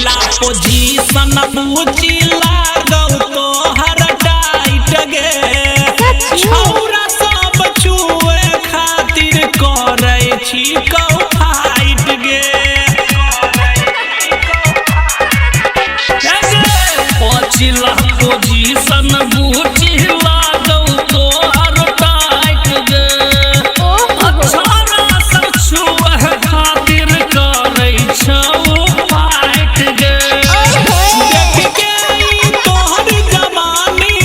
पछिला पोजीशन बूची लागौ तोहर टाइट गे। सच में? छौरा सब छुए खातिर करै छी कौ फाइट गे। पछिला पोजीशन बूझी लागौ तोहर टाइट गे। ओहो। छोरा सब छुअह खातिर करै छौ फाइट गे। देख के ई तोहर जवानी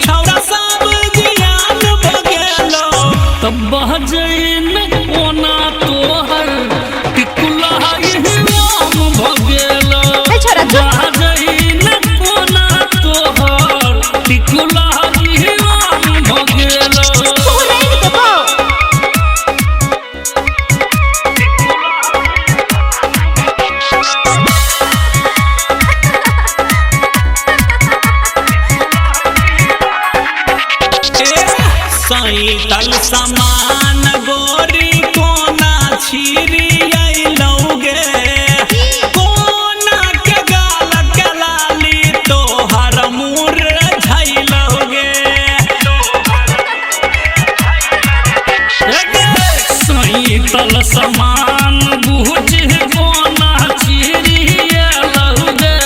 छौरा सब जियान भगेलो। तब बहजैन कोना तोहर टिकुला इहराम भगेल। ए छोरा, चुप। बहजैन कोना तोहर टिकुला इहराम भगेल। फोड़ेंगे देबो। सैतल समान गोरी कोना छिरी अइलौगे। कोना के गाल के लाली तोहर मुर झैलौगे। सैतल समान बुझ कोना चिड़ियलौगे।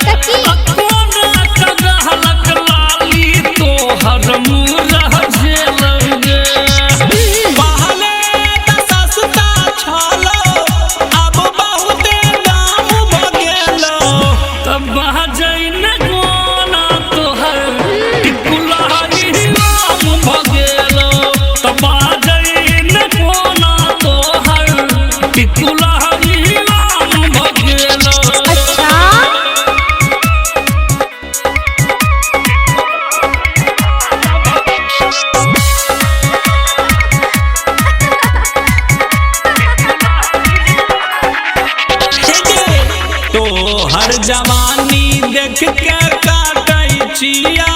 त की? कोना कगहलक लाली तोहर मुरह झेलौगे। पहले त सस्ता छलो अब बहुते दाम भगेलो। तब बहजैन कोना तोहर टिकुला इहराम भगेलो। तब बहजैन कोना तोहर टिकुला इहराम भगेलो। अच्छा। तोहर जवानी देख के काटै छिया।